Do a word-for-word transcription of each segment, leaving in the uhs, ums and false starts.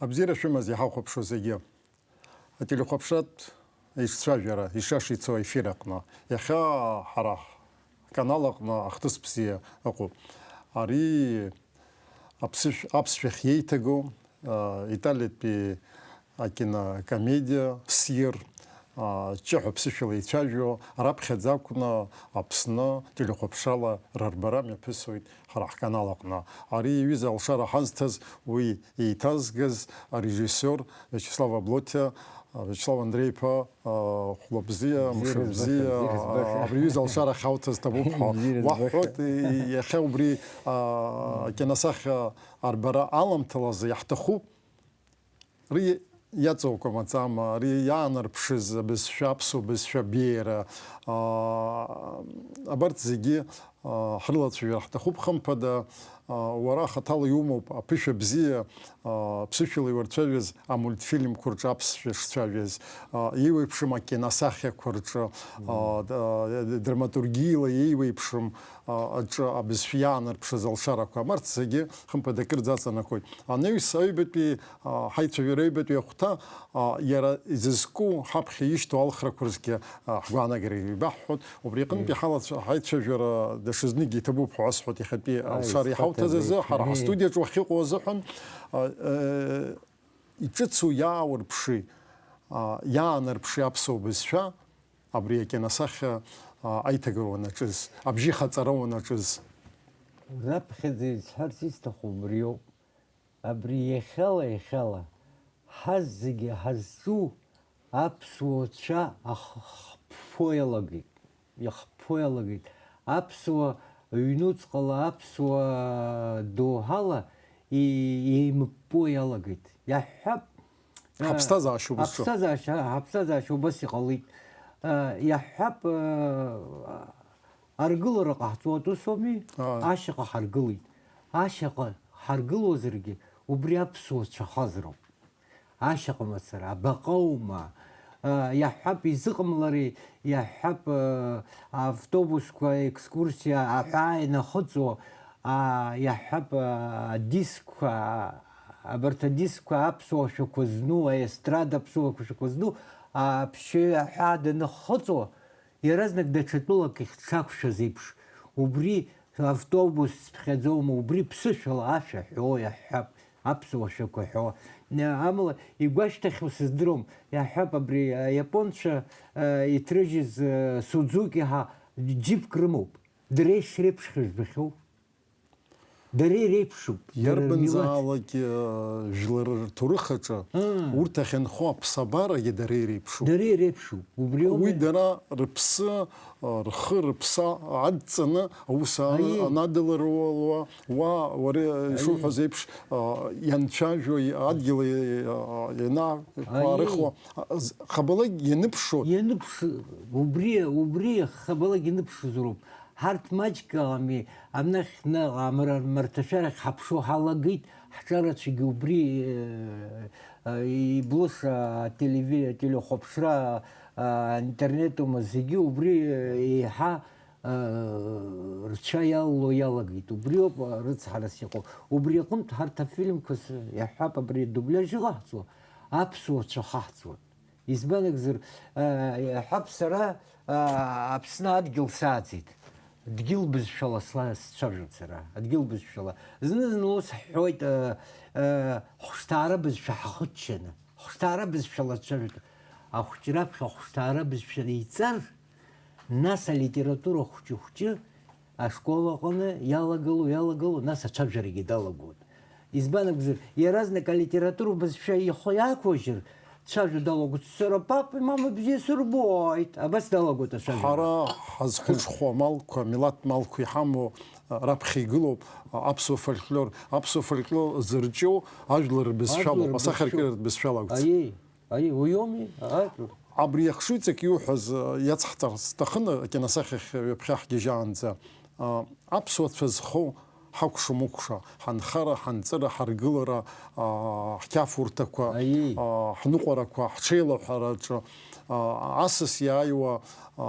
Абзиара шәымаз иҳахәаԥшуа зегьы. Ателехәаԥшратә еицәажәара ишаша ицо аефир аҟны. Иахьа ҳара ҳканал аҟны ахҭыс бзиа ыҟоуп. Ари аԥсышә-, аԥсшәахь иеиҭагоу, а, италиатәи акинокомедиа «Сир», а, ҷыҳәа ԥсышәала ицәажәо, раԥхьаӡа акәны Аԥсны телехәаԥшрала рырбара мҩаԥысуеит ҳара ҳканал аҟны. Ари иҩыза алшара ҳазҭаз, уи еиҭазгаз арежиссиор Виачеслав Аблоҭиа, а, Виачеслав Андреи-иԥа, а, хәлабзиа, бзиара мшыбзиа, збаша, бзиара збаша. А, абри аҩыза алшара ахьауҭаз ҭабуп ҳәа. Бзиара збаша. Уаҳҳәоит, и-, иахьа убри, а, акиносахьа арбара аламҭалазы иаҳҭахуп. Ари иаҵоуқәа маӡам, ари иаанарԥшыз абызшәа, аԥсуа бызшәа абеиара, аа, абарҭ зегьы, аа, ҳрылацәажәар ҳҭахуп, хымԥада, аа, уара хаҭала иумоуп аԥышәа бзиа, аа, ԥсышәала иуарцәажәаз амультфильмқәа рҿы аԥсшәа шцәажәаз, аа, еиуеиԥшым акиносахьақәа рҿы, аа, д-, аа, драматургиала еиуеиԥшым, а, аҿы абызшәа иаанарԥшыз алшарақәа, абарҭ зегьы, хымԥада, акырӡа аҵанакуеит. Анаҩс аҩбатәи, а, ҳаицәажәара аҩбатәи ахәҭа, а, иара изызку ҳаԥхьа ишьҭоу алхрақәа рзгьы, а, ҳгәаанагара еибаҳҳәоит. Убри аҟынтәи ҳалацәа-, ҳаицәажәара даҽазныкгьы иҭабуп ҳәа уасҳәоит, иахьатәи Аи, алшара иҳауҭаз азы, сфатәазеи, ҳара ҳи. Ҳастудиаҿы уахьыҟоу азыҳәан, а, э, иҿыцу иааурԥши, а, иаанарԥши аԥсуа бызшәа, абри акиносахьа, а, аиҭагара уанаҿыз, абжьы хаҵара уанаҿыз. Раԥхьаӡа исҳәарц исҭаху убриоуп. Абри иахьала, иахьала ҳазегьы ҳазҿу аԥсуа цәа ахԥфо иалагеит. Ихԥо иалагеит. Аԥсуа ҩнуҵҟала, аԥсуа доуҳала и-, еимыппо иалагеит. Иаҳҳәап, э, Ҳаԥсҭазаашьа убас ҿы. Ҳаԥсҭазаашьа, ҳаԥсҭазаашьа убас иҟалеит. Э, иаҳҳәап, э, аргылара ҟаҳҵо атәы соуми? Ааи. Ашьаҟа ҳаргылеит. Ашьаҟа ҳаргылозаргьы, убри аԥсуа цәа хазароуп. Ашьаҟа мацара, абаҟоума? А, иаҳҳәап, изыҟамлари, иаҳҳәап, а, автобусқәа, екскурсиа аҳәаа инахыҵуа, а, иаҳҳәап, а, адискқәа, а, абарҭ адискқәа аԥсуа шәақәа зну, аестрада аԥсуа шәақәа зну, аԥшьаҩ аҳәаа данахыҵуа, иаразнак даҽа тәылак ахь дшақәшәаз еиԥш, убри автобус цыԥхьаӡоума, убри ԥсышәала ашәа ҳәо иаҳҳәап, аԥсуа шәақәа ҳәо. Амала, игәашьҭахьоу сыздыруам, иаҳҳәап, абри аиапонцәа, э, иҭрыжьыз, э, Судзуки ҳәа џьыпк рымоуп. Дара ишреиԥшхьоу жәбахьоу? Дара иреиԥшуп, дара рмилаҭ. Иарбанзаалак, э, жәлар рҭоурых аҿы, Аа. Урҭ ахьынхо аԥсабарагьы дара иреиԥшуп. Дара иреиԥшуп, убри аума? Уи дара рыԥсы, э, рхы, рыԥсы адҵаны аус ан-, Аиеи. Анадыларуа, уа, уара Аиеи. Ишуҳәаз еиԥш, э, ианцәажәо, и-, адгьыл, э, ианақәаарыхуа, Аиеи. З-, хабалак ианыԥшуа. Ианыԥш-, убри, убри хабалак ианыԥшызароуп. Ҳарҭ маҷк ами, анахь наҟ амра-, марҭашәарахь ҳаԥшуа ҳалагеит, ҳҿарацәагьы убри, э, э, иблуш, а, телеви-, телехәаԥшра, а, интернетума зегьы убри, э, еиҳа, э, рцәа иалало иалагеит. Убриоуп, а, рыцҳарас иҟоу. Убри аҟынтә ҳарҭ афильмқәа с-, иаҳҳәап, абри адубляж иҟаҳҵо, аԥсуа цәа хаҳҵуан. Избан акәзар, э, иаҳҳәап, сара, э, Аԥсны адгьыл сааӡеит. Дгьыл бызшәала сла-, сцәажәон сара, адгьыл бызшәала. Зны-зынла ус ҳҳәоит, э, э, хәышҭаара бызшәа ҳахыччаны. Хәышҭаара бызшәала сцәажәоит. Ахәыҷы раԥхьа ахәышҭаара бызшәа неиҵар, нас алитература хәҷы-хәҷы ашкол аҟны иалагыло, иалагыло, нас ацәажәарагьы далагон. Избан акәзар, иаразнак алитература бызшәа ихы иақәыжьыр, дцәажәо далагоит, сара папа, мама бзиа сырбоит, абас далагоит ацәажәара. Ҳара ҳазхәыцхәу амалқәа, милаҭ малқәа иҳамоу, а, раԥхьа игылоуп, а, аԥсуа фольклор. Аԥсуа фольклор зырҿиоу ажәлар рбызшәалоуп, Ажәлар асахьаркыратә рбызшәа. Бызшәалоуп. Аиеи. Аиеи, уиоуми, а? Абри ахшыҩҵак иуҳәаз, а, иацҳҵарц сҭахын, акиносахьахь ҩаԥхьа ҳгьежьаанӡа. А, аԥсуацәа зхоу ҳакәша-мыкәша, ҳанхара, ҳанҵыра, ҳаргылара, а, ҳқьафурҭақәа, Аиеи. А, ҳныҟәарақәа, ҳҽеилаҳәараҿы, а, асас иааиуа, а,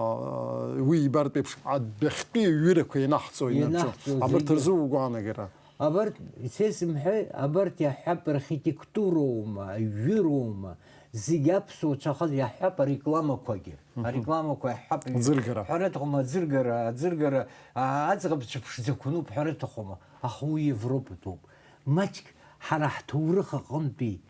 уи ибартә еиԥш, адәахьтәи аҩырақәа ианаҳҵо инаҿу. Ианаҳҵо абарҭ зегьы. Рзы угәаанагара. Абарҭ, исеисымҳәеи, абарҭ иаҳҳәап, архитектуроума, ажәыроума, зегь аԥсуа цәахаз иаҳҳәап, арекламақәагьы. Мгм. Арекламақәа иаҳҳәап, Аӡыргара. Ҳәарада, аӡыргара, аӡыргара, а, аӡӷабцәа ԥшӡақәа ануп, ҳәарада, аха уи Европатәуп. Маҷк ҳара ҳҭоурых аҟынтәи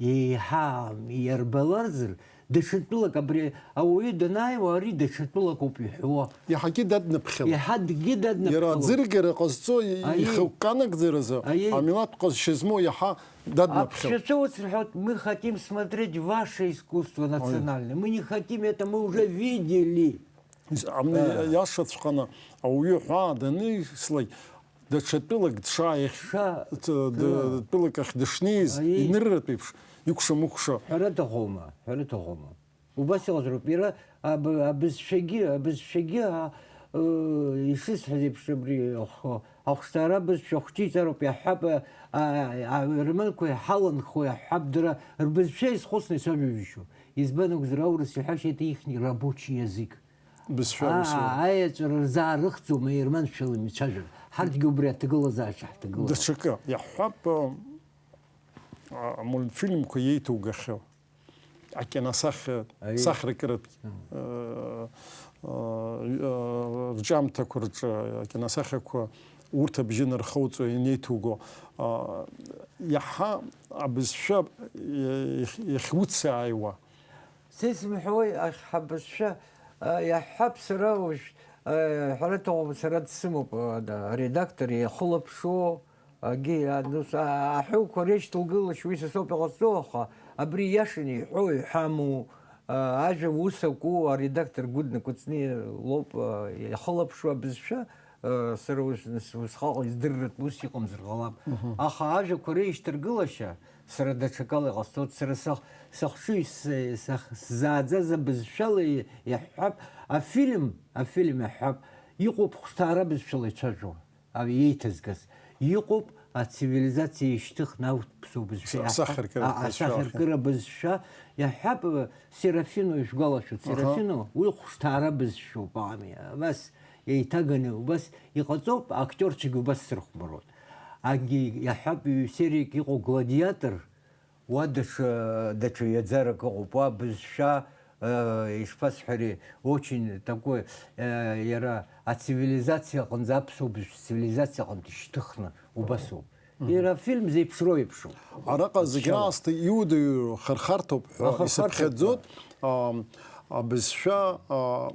еиҳа иарбаларзар, даҽа тәылак абри ауаҩы данааиуа, ари даҽа тәылак ауп иҳәуа. Иаҳагьы даднаԥхьалоит. Иаҳагьы даднаԥхьалоит. Иара аӡыргара ҟазҵо, Аиеи. Ихықәкы анагӡаразы, Аиеи. Амилаҭ ҟазшьа змоу иаҳа даднаԥхьалоит. Аԥсшьацәа уцрҳәоит, мы хотим смотреть ваше искусство национальное. Мы не хотим это, мы уже видели. Ис-, амни Да. Иашаҵәҟьаны ауаҩы ҳәаа данислак, даҽа тәылак дшааихь, Ша-, т-, д-, да. Тәылак ахь дышнеиз, Аиеи. Инырратә еиԥш, икәша-мыкәша. Ҳәара аҭахума, ҳәара аҭахума. Убас иҟазароуп. Иара аб-, абызшәагьы, абызшәагьы, а, ы, ишысҳәаз еиԥш, абри ахә-, ахәшҭаара абызшәа ахәҷы иҵароуп, иаҳҳәап, а, а, а, аерманқәа иҳаланхо иаҳҳәап, дара рбызшәа изхәыцны ицәажәо џьышьо. Избан акәзар, аурыс иҳәашьа это ихний рабочий язык. Бызшәа ус иоуп. Аеҵәара рзаарыхӡом, аерманцәала имцәажәар. Ҳарҭгьы убри аҭагылазаашьа ҳҭагылан. Даҽакы, иаҳҳәап, а, амультфильмқәа иеиҭоугахьоу, акиносахьа, Аиеи. Сахьаркыратә, Мм. а, а, а, рҿиамҭақәа рҿы акиносахьақәа урҭ абжьы нархоуҵо ианеиҭуго, а, иаҳа абызшәа иахь-, иахьуцааиуа, Са исымҳәои, ахь ҳабызшәа, а, иаҳҳәап, сара уажә, а, ҳәара аҭахуп, сара дсымоуп, а, да, аредактор иахылаԥшуа, агьи, а, ну, с-, а, аҳәоуқәа реишьҭалгылашьа уи са соуп иҟасҵо, аха абри ииашаны иҳәоу, иҳәаму, а, ажәа ус акәу, аредактор гәы днакәыҵны лоуп, а, иахылаԥшуа абызшәа, Сара ус, нас, усҟак издырратә ус иҟамзар ҟалап. Мгм. Аха ажәақәа реишьҭаргылашьа сара даҽакала иҟасҵоит. Сара сах-, сыхшыҩ, с-, сах-, сзааӡаз абызшәала и-, иаҳҳәап, афильм, афильм иаҳҳәап, иҟоуп хәшҭаара бызшәала ицәажәо, а, иеиҭазгаз. Иҟоуп ацивилизациа ишьҭыхны аԥсуа бызшәа Са-, иаҳҳәап, асахьаркыра а, бызшәа. Асахьаркыра бызшәа иаҳҳәап, Серафино ишәгәалашәоит, Аҳа. Серафино уи хәшҭаара бызшәоуп, ами, абас еиҭаганы убас иҟаҵоуп, актиорцәагьы убас срыхәмаруан. Ангьы иаҳҳәап, ҩ-сериак иҟоу Гладиатор, уа даҽа, даҽа ҩаӡарак ыҟоуп, уа бызшәа, э, ишԥасҳәари, очень такой, э, иара ацивилизациа аҟынӡа, аԥсуа бызшәа цивилизациа аҟынтә ишьҭыхны убасоуп. Мгм. Иара афильм зеиԥшроу еиԥшуп. Араҟа зегь Шьала. Раасҭа иуадаҩу хархарҭоуп ҳәа Ахархарҭоуп исыԥхьаӡоит. ҳәа. Ам, абызшәа, а,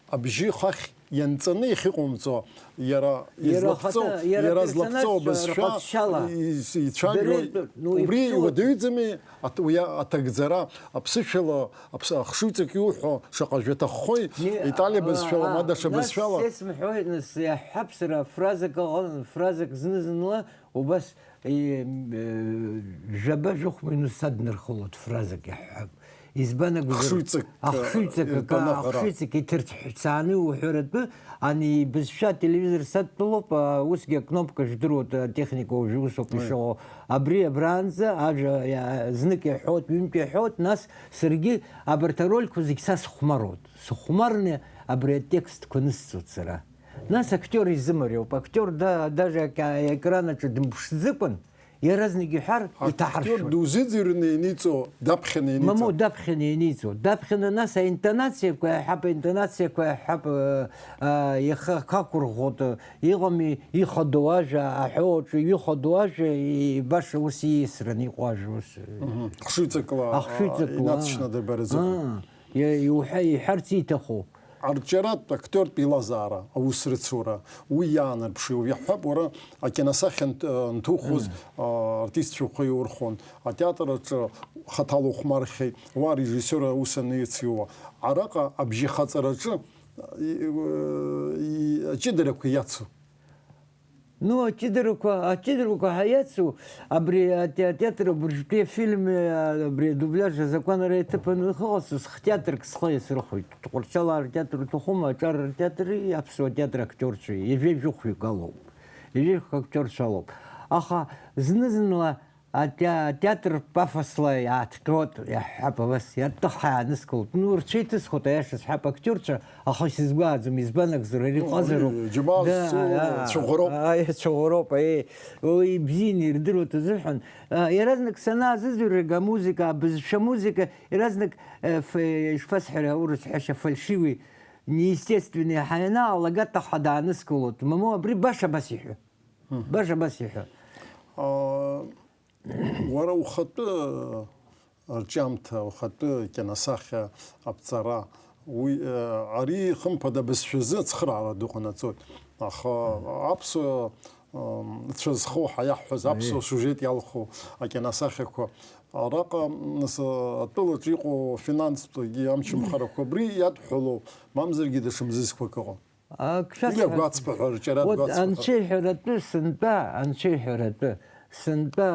абжьы хахь ианҵаны иахьыҟоумҵо, иара Иара излаԥҵоу, ахаҭа, иара иара злаԥҵоу персонажцәа абызшәа рҟазшьала. Из-, ицәажәо, Дара иртәу, ну, убри иԥсуа- иуадаҩӡами, ат-, уи аҭагӡара, аԥсышәала Аԥс-, ахшыҩҵак иуҳәо шаҟа жәа ҭаххои, Не, Италиа а, бызшәала, а, ма даҽа нас бызшәала? Сесмҳәои, нас, иаҳҳәап сара, фразак ыҟан, фразак зны-зынла убас, и, э, жәаба-жәохә минуҭ саднархылоит, фразак иаҳҳәап. Избан акәзар, Ахшыҩҵак, ахшыҩҵак, э, акы, ирбанаҟара. Ахшыҩҵак иҭырцәҳәцааны иуҳәаратәы, ани бызшәа ателевизор садтәалоуп, а, усгьы акнопка жәдыруеит, атехника уажәы усоуп Аи. Ишыҟоу. Абри абранӡа ажәа иа-, знык иаҳәоит, ҩынтә иаҳәоит, нас Саргьы абарҭ арольқәа зегь са сыхәмаруеит. Сыхәмарны абри атекстқәа нысҵоит сара. Нас актиор изымариоуп. Актиор да-, даже ака-, аекран аҿы дымԥшӡакәан, иаразнак иҳәар, Актиор иҭаҳаршәуеит. Дузыӡырҩны ианиҵо, даԥхьаны ианиҵо? Мамоу, даԥхьаны ианиҵо. Даԥхьаны нас аинтонациақәа иаҳҳәап, аинтонациақәа иаҳҳәап, э, э, иаха-, хақәырӷәӷәоит, э, Иҟами ихадоу ажәа, аҳәоу аҿы ихадоу ажәа, и-, баша ус ииасран иҟоу ажәа ус. Мгм. Хшыҩҵакла, Ахшыҩҵакла, а, инацшьны дырбар азыҳәан. Аа, иа-, иуҳәа-, иҳәарц ииҭаху. Арҿиаратә актиортә илазаара, аус рыцура, уи иаанарԥшуа, иаҳҳәап, уара акиносахьа анҭ-, анҭухуаз, Мм. а, артистцәа ухы иаурхәон, атеатр аҿы хаҭала ухәмархьеит, уа арежиссиор аус анициуа. Араҟа абжьахаҵараҿы и-, и-, аҷыдарақәа иацу. Ну, аҷыдарақәа, аҷыдарақәа ҳәа иацу, абри ате-, атеатр абыржәтәи афильм, а, абри адубляж азакәанра иҭыԥаны иҟасҵаз хтеатрк схы иасырхәеит. Тҟәарчалаа ртеатр уҭахума, аҿар ртеатри, аԥсуа театр актиорцәеи, ҩажәи жәохәҩык алоуп. Ҩажәи жәохә актиорцәа алоуп. Аха зны-зынла атеа-, атеатр пафосла иааҭҟьоит, иаҳҳәап, абас иатәы ҳааныскылоит. Ну, рцәа иҭысхуеит, аиаша сҳәап, актиорцәа, аха исызгәааӡом, избан акәзар, ари Ну, ҟазароуп. Ари џьабаа Да, зцу а, цәыӷәроуп. Аи, цәыӷәроуп, аи. Уи ибзианы ирдыруеит азыҳәан. А, иаразнак санаазыӡырҩрга амузыка, абызшәа музыка, иаразнак, э, ф-, ишԥасҳәари аурыс ҳәашьа, фальшивый, неестественный ҳәа ианаалага, ҭаха дааныскылоит. Мамоу, абри баша абас иҳәо. Баша абас иҳәо. А, уара ухатәы рҿиамҭа, ухатәы киносахьа аԥҵара, уи, э, ари, хымԥада, бызшәазы ацхыраара ду ҟанаҵоит. Аха аԥсуа, м, цәа зхоу ҳәа иаҳҳәаз, аԥсуа Аиеи. сиужет иалху акиносахьақәа, араҟа, нас, атәылаҿ иҟоу финанстәгьы амчымхарақәа абри иадҳәалоу, мамзаргьы даҽа мзызқәак ыҟоуп. Ак Или шәасҳәап. Агәацԥыҳәа, рҿиаратә Вот гәацԥыҳәа. Анцәа иҳәаратәы сынтәа, Анцәа иҳәаратәы сынтәа,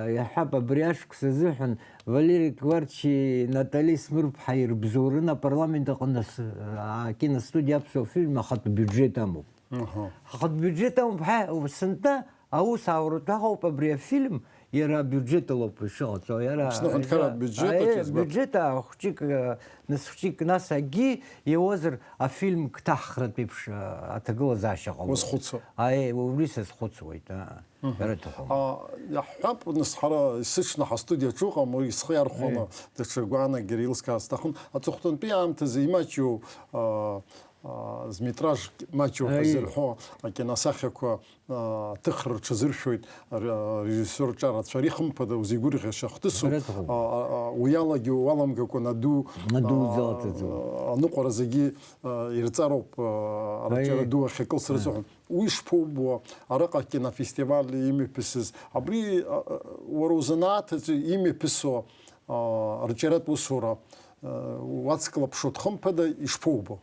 э, иаҳҳәап, абри ашықәс азыҳәан Валери Кварчи Натали Смырԥҳа ирыбзоураны апарламент аҟны ас-, а, киностудиа аԥсуа фильм ахатә биуџьет амоуп. Аҳа. Ахатә биуџьет амоуп, ҳа, сынтәа аус аурҭәаҟоуп абри афильм, иара абиуџьет алоуп ишыҟаҵо, иара Аԥсны аҳәынҭқарратә биуџьет аиеи, аҿы избап. Биуџьет, а, хәҷык, а, нас хәҷык, нас акгьы иауазар, афильм кҭаҳхратә еиԥш, а, аҭагылазаашьа ҟалоит. Уазхәыцуа. Аиеи, убри сазхәыцуеит, а, Мгм. иара аҭахума. А, иаҳҳәап, нас, ҳара исыҽны ҳастудиаҿы ыҟам, уи схы иархәаны Аиеи. даҽа гәаанагара илскаар сҭахын. Аҵыхәтәантәи аамҭазы имаҷу, а, а, зметраж маҷу ҳәа Аиеи. зырҳәо акиносахьақәа, а, ҭыхра рҽазыршәоит, р-, режиссиор ҿарацәа, ари хымԥада узеигәырӷьаша хҭысуп. Убра аҭахуп. А, а, а, уи алагьы уаламгакәа наду, Наду а, залаҭаӡом. а, аныҟәара зегьы, а, ирҵароуп, а, арҿиара Аиеи. ду ахьакылсра Аиеи. азыҳәан. Уи шԥоубо, араҟа акинофестиваль имҩаԥысыз, абри, а, а, уара узанааҭ аҿы имҩаԥысуа, а, арҿиаратә усура, а, уацклаԥшуа хымԥада ишԥоубо?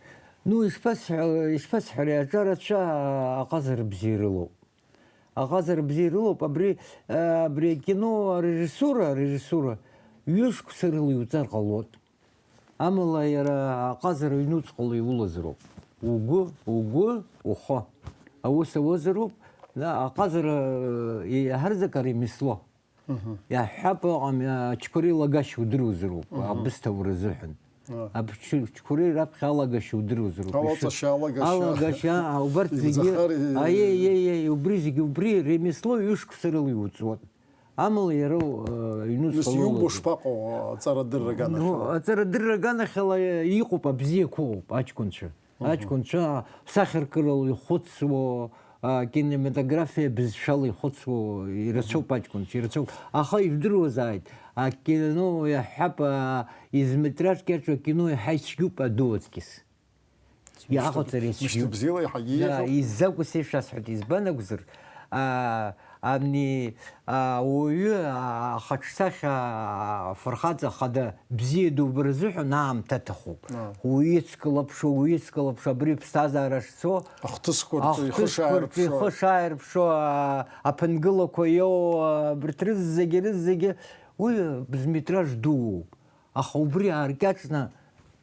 Ну, ишԥасҳәа-, ишԥасҳәари, аҿарацәа аҟазара бзиа ирылоуп. Аҟазара бзиа ирылоуп, абри, а, абри акино арежиссура, арежиссура ҩышықәса рыла иуҵар ҟалоит. Амала иара аҟазара ҩнуҵҟала иулазароуп. Угәы, угәы, ухы. Аус ауазароуп, на, аҟазара, э, иаҳарзак аремесло. Мгм. Иаҳҳәап, ыҟам, ачқәреи лагашьа удыруазароуп, Мгм. абысҭа уразыҳәан. А. Аб-, чқәреи раԥхьа алагашьа удыруазароуп. Алаҵашьа, алагашьа. Алагашьа, а, убарҭ зегьы, Ибзахари. Аиеи, аиеи, аиеи, убри зегьы, убри ремесло ҩышықәса рыла иуҵуан. Амала иара, э, ҩнуҵҟа Нас иубо лоуазар. шԥаҟоу аҵарадырра Ну, аганахьала? Аҵарадырра аганахьала иҟоуп, абзиақәа ыҟоуп, аҷкәынцәа. Мгм. Аҷкәынцәа сахьаркырала ихәыцуа, а, кинематографиа бызшәала ихәыцуа ирацәоуп аҷкәынцәа, ирацәоуп. Аха ижәдыруазааит, акино иаҳҳәап, а, изметражк иаҿу акино иаҳа ицәгьоуп аду аҵкьыс. Иааҟаҵара ицәгьоуп. Мышьҭыбзиала иаҳагьы Да, еиӷьуп. Изакәу сеиԥш асҳәоит, избан акәзар, а, ани, а, ауаҩы, а, ахаҿсахьа, а, афырхаҵа хада бзиа дубар азыҳәан аамҭа аҭахуп. А. Уицклаԥшуа, уицклаԥшуа, абри аԥсҭазаара шцо, Ахҭысқәа рҿы ихы ахҭысқәа рҿы шааирԥшуа. ихы шааирԥшуа, а, аԥынгылақәа иоу, а, абарҭ рызегьы, рызегьы, уи, а, зметраж дууп. Аха убри ааркьаҿны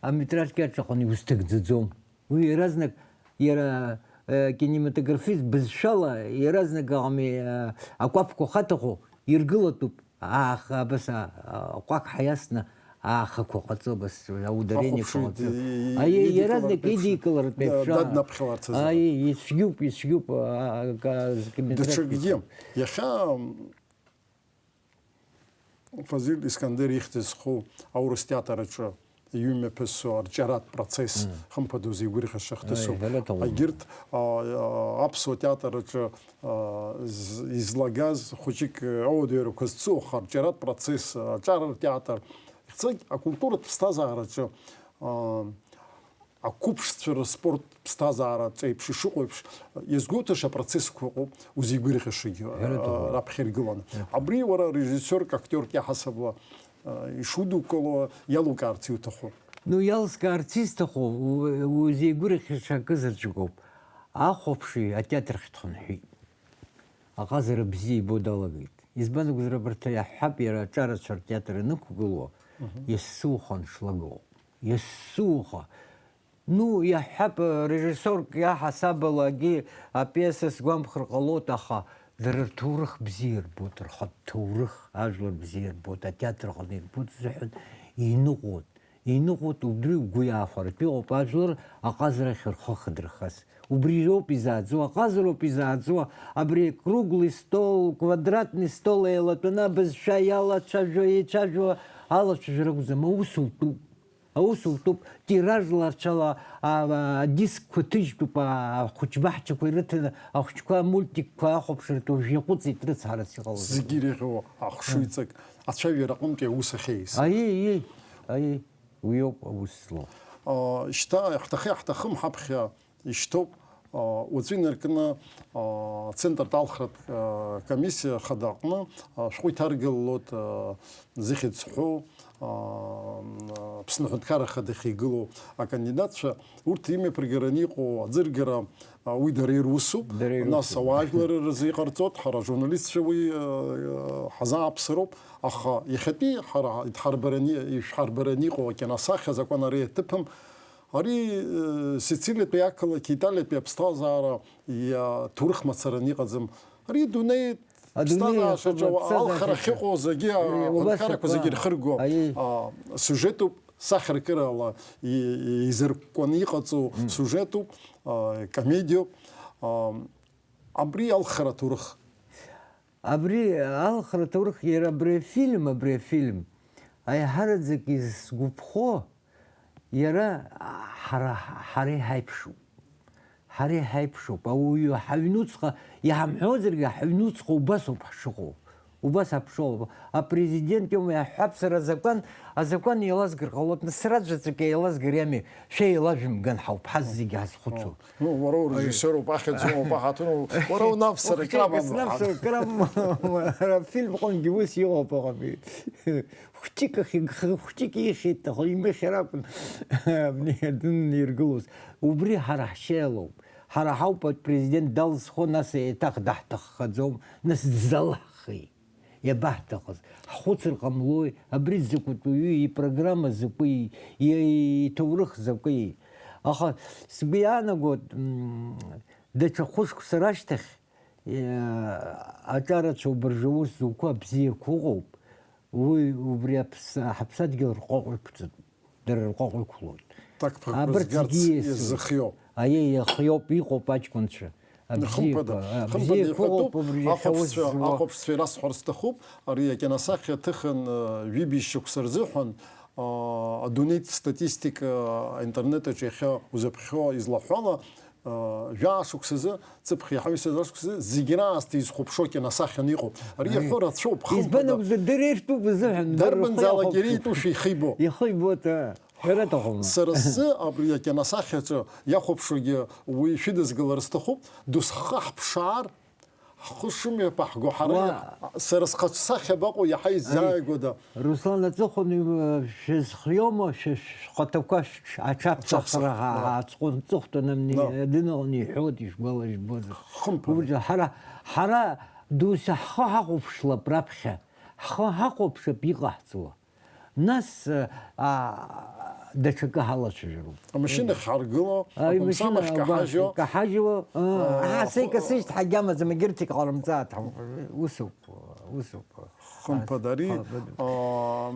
аметраж кьаҿ аҟны иузҭагӡаӡом. Уи иаразнак иара, э, кинематографист бызшәала иаразнак ами, э, акәаԥқәа хаҭахо иргылатәуп. Ааха, абас, а, а, ҟәак ҳаиасны аахақәа ҟаҵо, абас аударениақәа Ахәаԥшыҩ ҟаҵо. ди-, Аиеи, идикылартә иаразнак еиԥш, идикылартә да-, еиԥш, аа. даднаԥхьаларц азы. Аиеи, ицәгьоуп, ицәгьоуп, аа, ка-, кинематографист. Даҽакгьы. Иахьа, м, Фазиль Искандер ихьӡ зху аурыс театр аҿы иҩымҩаԥысуа арҿиаратә процесс, Мм. хымԥада, узеигәырӷьаша хҭысуп. Аи, ҳәарада ума. Егьырҭ, а, а, аԥсуа театр аҿы, а, з-, излагаз хәыҷык ауадаҩрақәа зцу, аха арҿиаратә процесс, аҿар ртеатр, ихьӡ-, акультуратә ԥсҭазаараҿы, а, Ақәыԥшцәа рыспорт ԥсҭазаараҿ еиԥш ишыҟоу еиԥш, иазгәоуҭаша процессқәа ыҟоуп, узеигәырӷьашагьы, Ҳәарада, а, раԥхьа иргыланы. Мгм. Абри уара режиссиорк, актиорк иаҳасабала, а, ишудукыло иалукаарц иуҭаху? Ну, иалскаарц исҭаху, у-, узеигәырӷьаша акы заҵәык ауп. Ахәаԥшҩы атеатр ахь дхынҳәит. Аҟазара бзиа ибо далагеит. Избан акәзар, абарҭ иаҳҳәап, иара аҿарацәа ртеатр анықәгыло, Мгм. ессы уха аншлаг ыҟоуп. Ессы уха. Ну, иаҳҳәап, режиссиорк иаҳасабалагьы апиеса сгәамԥхар ҟалоит, аха Дара рҭоурых бзиа ирбоит, рхатә ҭоурых, ажәлар бзиа ирбоит, атеатр аҟны ирбоит рзыҳәан иныҟәоит. Иныҟәоит, убри угәы иаахәартә иҟоуп, ажәлар аҟазарахь рхы ахьадырхаз. Убри роуп изааӡо, аҟазароуп изааӡо, абри круглый стол, квадратный стол еилатәаны абызшәа иалацәажәо, еицәажәо алацәажәара акәӡам, аус утәуп. Аус утәуп, тиражла рцәала, а, а, адискқәа ҭыжьтәуп, а, ахәыҷбаҳчақәа ирыҭаны, ахәыҷқәа амультикқәа ахәаԥшырҭоу жәаҟәыҵит рыцҳарас иҟалаз. Зегьы иреиӷьу ахшыҩҵак ацәажәара аҟынтәи аус ахьеиз. Аиеи, аиеи, аиеи, уиоуп аус злоу. А, шьҭа иаҳҭахы-иаҳҭахым ҳаԥхьа ишьҭоуп, а, уаҵәы инаркны, а, Центртә алхратә, а, комиссиа хада аҟны, а, шәҟәы иҭаргалалоит, а, зыхьӡ зҳәо, а, Аԥсны Аҳәынҭқарра Ахада иахьигылоу акандидатцәа, урҭ имҩаԥыргараны иҟоу аӡыргара, а, уи дара ирусуп. Дара ирусуп. Нас ауаажәлар рзы иҟарҵоит, ҳара ажурналистцәа уи, а, ҳазааԥсароуп, аха иахьатәи ҳара идҳарбараны, ишәҳарбараны иҟоу акиносахьа азакәан ари аҭыԥым, ари, э, Сицилиатәи ақалақь, Италиатәи аԥсҭазаара иаҭоурых мацараны иҟаӡам. Ари адунеи Адунеи аԥсҭазаашаҿы аԥсҭазаашаҿы алхара ахьыҟоу зегьы, э, убас аҳәынҭқаррақәа зегьы ирхырго, аиеи, а, сиужетуп, сахьаркырала и-, и-, изыркәкәаны иҟаҵоу сиужетуп, а, комедиоуп. А, абри алхра аҭоурых. Абри алхра аҭоурых, иара абри афильм, абри афильм, аиҳараӡак изсгәаԥхо, иара ҳара, ҳара иҳаиԥшуп. Ҳара иҳаиԥшуп. Ауаҩы ҳаҩнуҵҟа, иҳамҳәозаргьы, ҳаҩнуҵҟа убасоуп ҳшыҟоу. Убас ҳаԥшоуп. Апрезидент иоума иаҳҳәап, сара азакәан, азакәан еилазгар ҟалоит, нас сара заҵәык еилазгар иами, шәа еилажәымган ҳауп, ҳазегьы ҳазхәыцуа. Ну, уара урежиссиоруп, ахьӡ умоуп, аҳаҭыр умоуп. Уара унавсыр, крабам. Снавсыр, крабам. Ара афильм ҟынгьы ус иҟоуп, аҟами. Хәҷык ахь, хәҷык ихьит, аха имыхьыр акәын. Абни адын иргылоз. Убри ҳара ҳшьеилоуп. Ҳара ҳауп апрезидент далзхо, нас еиҭах даҳҭаххаӡом, нас дзалаҳхи? Иабаҳҭахыз? Ҳхәыцыр ҟамлои? Абри закәытә уаҩы ипрограмма закәи, и-, иҭоурых закәи? Аха сгәы иаанагоит, м, даҽа хәышықәса рашьҭахь, иа-, аҿарацәа убыржәы аус зуқәа абзиақәа ыҟоуп, уи убри аԥс-, ҳаԥсадгьыл рҟәаҟәа иқәҵатәуп. Дара рҟәаҟәа иқәлоит. Ҭакԥхықәра Абарҭ згарц зегьы иасуеит. Иазыхиоу. Аиеи, иахиоуп, иҟоуп аҷкәынцәа. Хымԥада, Абзиақәа, хымԥада абзиақәа иҳәатәуп, ыҟоуп, убри иахьа ус ахәаԥшцәа, зуа. Ахәаԥшцәа ирасҳәар сҭахуп, ари акиносахьа ҭыхын, э, ҩыбжь шықәса рзыҳәан, а, адунеитә статистика, аинтернет аҿы иахьа узаԥхьо излаҳәо ала, а, жәаа шықәсазы, ҵыԥх иаҳа ҩышәи жәаа шықәсазы, зегь раасҭа изхәаԥшуа киносахьаны иҟоуп. Ари Аиеи. Иаҳәо рацәоуп, хымԥада. Избан акәзар, дара иртәуп узыҳәан, дара Дарбанзаалак рхы иара иахәаԥшуеит. Итәушәа ихы ибо. Ихы ибоит, аа. Ҳәарада ҟалма. Сара сзы абри акиносахьаҿы иахәаԥшуагьы уи шәыдызгалар сҭахуп, досхха ҳԥшаар, ҳхы шымҩаԥаҳго ҳара Уа- иаҳ-, сара схаҿсахьа абаҟоу иаҳа Ари, иззааигәада? Руслан аҵыхәан, э, шәызхиома, шәы-, шәхаҭақәа шәҽ-, аҽаԥсахра Аҽаԥсахра, ҳа-, да. Ҳаацҟәынҵыхәтәаны амни-, Да. адынаҟны иҳәоит, ишәгәалажәбозар. Хымԥада. Убри ҳара, ҳара досу ҳхы ҳахәаԥшлап раԥхьа, ҳхы ҳахәаԥшып иҟаҳҵауа. Нас, а, даҽакы ҳалацәажәароуп. Амашьына ҳаргыло, Аи, амашьына акәымсамах каҳажьо. Каҳажьуа, а, Аа, ҳа, сеи ху- касышьҭ ҳагьамаӡам, егьырҭ иҟарымҵааит, ҳа-, усоуп, усоуп. Хымԥада ари, Ҳа-, аа,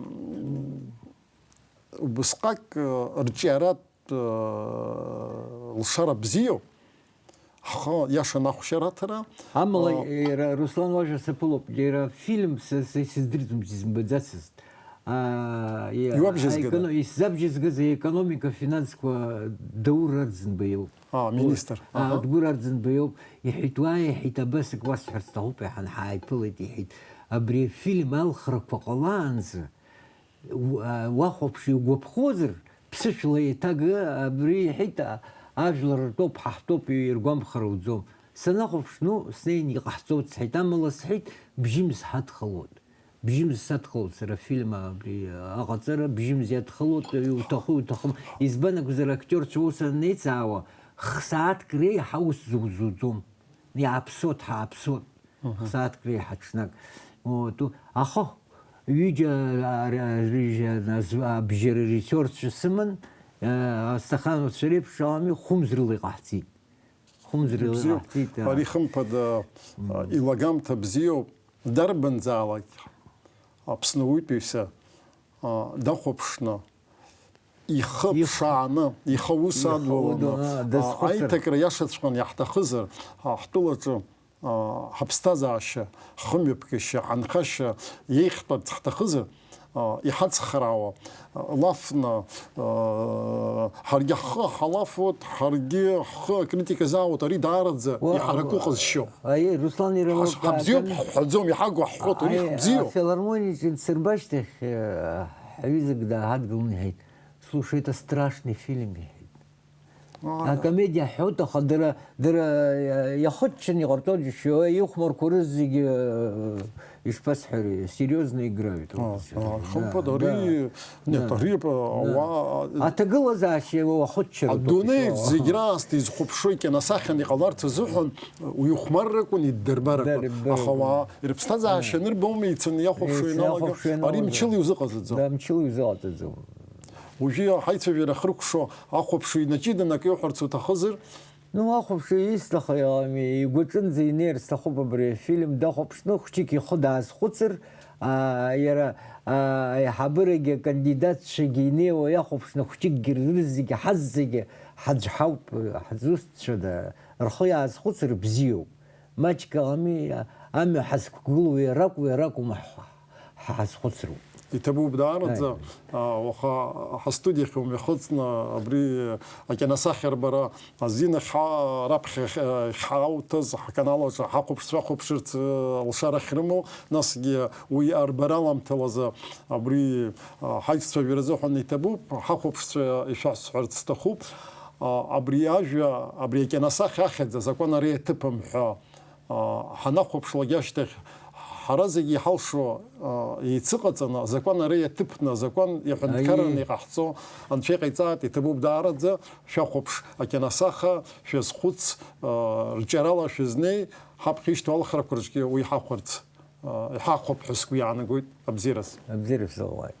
убысҟак, э, рҿиаратә, э, лшара бзиоуп. Ҳхы иашан ахәшьараҭара, Амала, а, иара, Руслан, уажәа саԥылоуп, иара фильм са, са исыздырӡом, сизымбаӡацызт. А, иа-, Иуабжьазгада? аеконо-, исзабжьазгаз аекономика, финансқәа Даур Арӡынба иоуп. А, министр. А, Аҳа. Дгәыр Арӡынба иоуп. Иҳәеит, уа, иҳәеит, абас ак уасҳәар сҭахуп, иҳәан, ҳааиԥылеит, иҳәеит. Абри афильм алхрақәа ҟалаанӡа, У-, а, уахәаԥш, иугәаԥхозар, ԥсышәла еиҭага, абри иҳәеит, а, ажәлар ртәоуп, ҳа ҳтәоуп, иргәамԥхар ауӡом. Санахәаԥш, ну, снеин иҟаҳҵоит, сҳәеит, амала сҳәеит, бжьымз ҳадхалоит. Бжьымз садхалоит сара афильм абри аҟаҵара, бжьымз иадхалоит, иуҭаху, иуҭахым. Избан акәзар, актиорцәа ус анеицаауа, х-, сааҭк реиҳа аус зузуӡом. Иааԥсоит, ҳааԥсоит. Мгм. Сааҭк реиҳа ҽнак. Вот, у-, аха ҩыџьа, а, р-, рыжьа, нас, абжьы арежиссиорцәа сыман, а, Асҭахановцәа реиԥш ами, хәымз рыла иҟаҳҵеит. Хәымзар илаҳҭеит, аа. Ари хымԥада, а, илагамҭа бзиоуп, дарбанзаалак Аԥсны ауаҩытәыҩса, а, дахәаԥшны, ихы Ихы ԥшааны, ихы аус Ихы адуланы, удуланы, а, дазхәыцыр. Аиҭакра иашаҵәҟьаны иаҳҭахызар, а, ҳтәылаҿы, а, ҳаԥсҭазаашьа, хымҩаԥгашьа, ҳанхашьа иеиӷьтәырц ҳҭахызар, а, иҳацхраауа, а, лафны, а, ҳаргьы ҳхы ҳалафуеит, ҳаргьы ҳхы акритика азаауеит, ари даараӡа Уа-, иҳараку ҟазшьоуп. Аиеи, Руслан, иара Ҳаш-, урҭ ҳабзиоуп, ааӡаны ҳҳәаӡом, иҳагу ҳҳәоит, ари Аиеи, ҳбзиоуп. Афилармониаҿы дсырбашьҭахь, э, ҳҩызак дааҳадгыланы иҳәеит, "Слушай, это страшный фильм", иҳәеит. Акомедиа ҳҳәоит, аха дара, дара, э, иахыччаны иҟарҵо џьышьо, ихәмарқәа рызегьы, э, ишԥасҳәари, сериозно играют. А, а, Да, хымԥада, да, ари, нет, да, ари, а, да. Ауаа, Аҭагылазаашьа уахыччароуп адунеи ишо. Зегь раасҭа изхәаԥшуа икьанасахьан иҟаларц азыҳәан, уихәмарракәын, иддырбаракәын. Дырбаракәын. Аха ауаа рыԥсҭазаашьа анырбома ицаны иахәаԥшуа Ес, ианалага, иахәаԥшуа ари ианалага. Мчыла иузыҟаҵаӡом. Да, мчыла иузыҟаҵаӡом. Уажәы ҳаицәажәара ахьрыкәшо ахәаԥшыҩ инаҷыданы акы иуҳәарц уҭахызар? Ну, ахәаԥшыҩ исҭахи, ами, игәаҿынӡа инеир сҭахуп абри афильм, дахәаԥшны хәҷык ихы даазхәыцыр, аа, иара, аа, аиҳабырагьы, акандидатцәагьы инеиуа иахәаԥшны хәҷыкгьы рызегьы, ҳазегьы ҳаӡә ҳауп, ҳаӡәзусҭцәада, рхы иаазхәыцыр бзиоуп. Маҷк ами, амҩа ҳазқәгылоу иаракәу, иаракәым ҳ-, ҳазхәыцроуп. Иҭабуп даараӡа. Аи. А, уаха ҳастудиахь умҩахыҵны абри акьанасахьарбара азин ахьа-, раԥхьа ахь-, ахьҳауҭаз ҳканал аҿы ҳахәаԥшцәа хәаԥшырц, э, алшара ахьрымоу, насгьы уи арбара аламҭалазы абри, а, ҳаиццәажәара азыҳәан иҭабуп, ҳахәаԥшцәа ишәасҳәарц сҭахуп. А, абри ажәа, абри акьанасахьа ахьӡ азакәан ари аҭыԥым ҳәа, а, ҳанахәаԥшлак ашьҭахь, ҳара зегьы иҳалшо, а, еицыҟаҵаны, азакәан ара иаҭыԥны, азакәан иаҳәынҭқарраны Аиеи. Иҟаҳҵо Анцәа иҟаиҵааит, иҭабуп даараӡа, шәахәаԥш акьанасаха, шәазхәыц, а, рҿиарала шәызнеи, ҳаԥхьа ишьҭоу алхрақәа рҿгьы уи ҳахәарц, а, иҳахәап ҳәа сгәы иаанагоит, абзиараз. Абзиара шәзалааит.